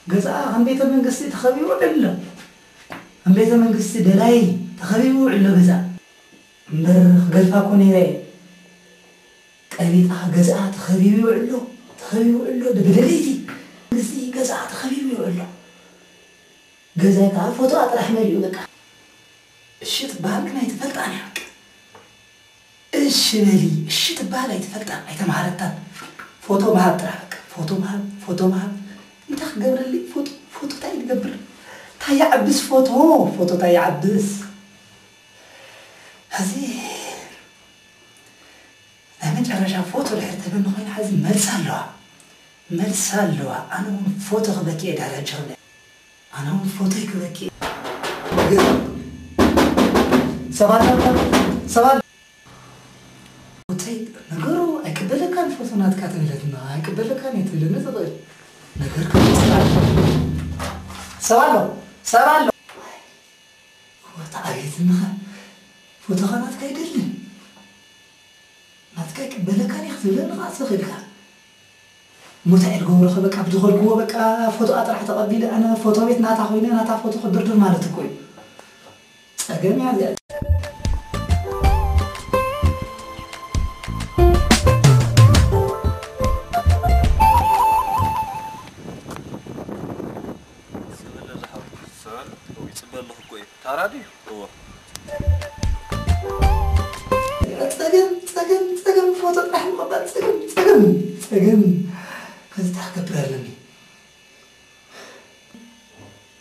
ገዛኣ ከም ቤተ መንግስቲ ተኸቢቡ ውዕል ኣሎ። ከም ቤተ መንግስቲ ደላይ ተኸቢቡ ውዕል ኣሎ ገዛኣ። እምበር ክገድፋ እኮ ነይረ። ቀቢጣ ገዛኣ ተኸቢቡ ይውዕሎ፣ ተኸቢቡ ይውዕሎ፣ ብደለይቲ መንግስቲ ገዛኣ ተኸቢቡ ይውዕሎ። ገዛይ ከዓ ፎቶኣ ጥራሕ መሊኡ በቃ። እሺ ትበሃል ግን ኣይትፈልጣን እያ በቃ። እሺ በሊ፣ እሺ ትበሃል ኣይትፈልጣን፣ ኣይተምሃረታን። ፎቶ ምሃብ ጥራሕ በቃ፣ ፎቶ ምሃብ፣ ፎቶ ምሃብ። እንታይ ክገብረለይ ፎቶ፣ ፎቶ እንታይ ትገብር? እንታይ ይዓብስ ፎቶ፣ ፎቶ እንታይ ይዓብስ? ሕዚ ናይ መጨረሻ ፎቶ ድሕር ትህበኒ ኮይና፣ ሕዚ መልሲ ኣለዋ፣ መልሲ ኣለዋ። ኣነ እውን ፎቶ ክበኪ እየ ድሕር ሕጂ ክብለ፣ ኣነ እውን ፎቶይ ክበኪ እየ። ሰብ ኣሎ፣ ሰብ ኣሎ። ፎቶይ ነገሩ ኣይቅበለካን፣ ፎቶ ናትካ ትብለትና፣ ኣይቅበለካን እየ ትብለኒ ትኽእል። ነገር ክመፅእ ኣሎ። ሰብ ኣሎ፣ ሰብ ኣሎ። እወ፣ ተዓብየትንኻ። ፎቶኻ ናትካ ኣይደልን። ናትካ ይቅበለካን እየ ክትብለኒ ኸዓ ትኽእል ኢኻ። እሞ እንታይ እየ ዝገብሮ ኸ? በቃ ብዝኸድክዎ በቃ ፎቶኣ ጥራሕ ተቐቢለ ኣነ ፎቶ ቤት ናታ ኮይነ ናታ ፎቶ ክድርድር ማለት እኮ እዩ። ጸገም እያ እዚኣ። ሰበለ ዝሓወይ። ሰበለ? እው፣ ይጽበ ኣለኹ እኮ እዩ። ታራ ድዩ? እዎ። ጸገም፣ ጸገም፣ ጸገም፣ ፎቶ ጥራሕ ምቕባል፣ ጸገም፣ ጸገም፣ ጸገም። ከዚ እንታይ ክገብር ኣለኒ?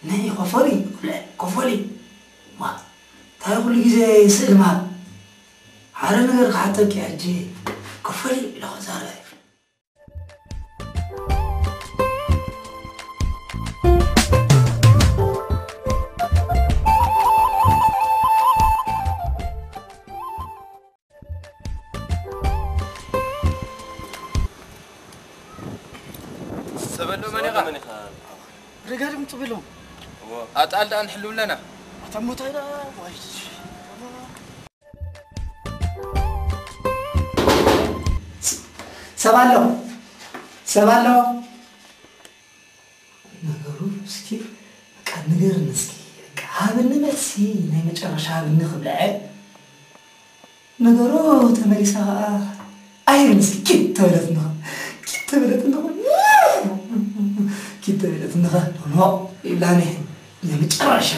ነይ ኮፈሊ፣ ኮፈሊ። ዋ፣ እንታይ ኩሉ ግዜ ስእሊ ምሃብ? ሓደ ነገር ክሓተኪ ሕጂ፣ ኮፈሊ ኢለ ክዛረብ። ሰበሎ መን ኢኻ? መን ኢኻ? ርጋድም ጽብሎም። እዎ፣ ኣጣል ደኣ ንሕልው ኣለና። ኣታ ሞታይ ደኣ፣ ዋይ። ሰብ ኣሎ፣ ሰብ ኣሎ። ነገሩ እስኪ በቃ ንገርኒ እስኪ፣ በቃ ሃብኒ መልሲ፣ ናይ መጨረሻ ሃብኒ ክብልዐ። ነገሩ ተመሊሳ ኸዓ ኣይብል እስኪ ኪድ ተበለት እንዲኻ፣ ኪድ ተበለት እንዲኻ፣ ኪድ ተበለት እንዲኻ፣ ኖ፣ ኖ፣ ይብላኒ ናይ መጨረሻ።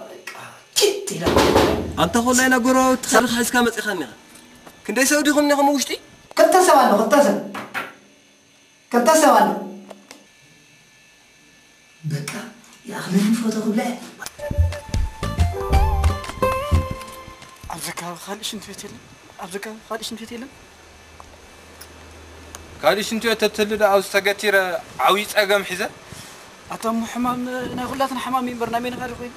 በቃ ኪድ ኢላ። ኣንታ ኾላይ ና ጎረባብቲ ካልኻ ሒዝካ መጺኻኒ ኢኻ። ክንደይ ሰብ ዲኹም እኒኹም ውሽጢ? ክልተ ሰብ ኣሎ፣ ክልተ ሰብ። ክልተ ሰብ ኣሎ። በቃ ይኣኽለኒ ፎቶ ክብለ። ኣብዚ ከባቢ ካልእ ሽንት ቤት የለን? ኣብዚ ከባቢ ካልእ ሽንት ቤት የለን? ካልእ ሽንት ቤት ተትህሉ ደኣ ኣብዚ ተገቲረ ዓብዪ ጸገም ሒዘ። ኣታ እሞ ሕማም ናይ ኩላትና ሕማም እዩ እምበር ናይ መን ካልእ ኮይኑ?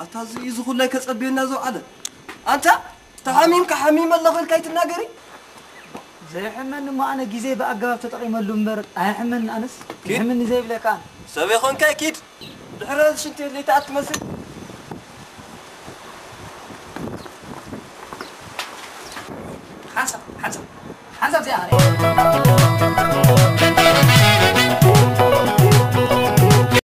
ኣታ እዚ እዩ እዚ ኩላይ ከጸብየና ዝውዓለ። ኣንታ ተሓሚምካ ሓሚመ ኣለኹ ኢልካ ኣይትናገሪ። ዘየሕመኒ እሞ ኣነ ግዜ ብኣገባብ ተጠቒመሉ እምበር ኣየሕመኒ። ኣነስ ኪድ። የሕመኒ ዘይብለካ ኣነ። ሰብ የኾንካ ኪድ። ድሕሪ ሽንቲ ለይታ ኣትመስል። ሓንሳብ፣ ሓንሳብ፣ ሓንሳብ እዚኣ።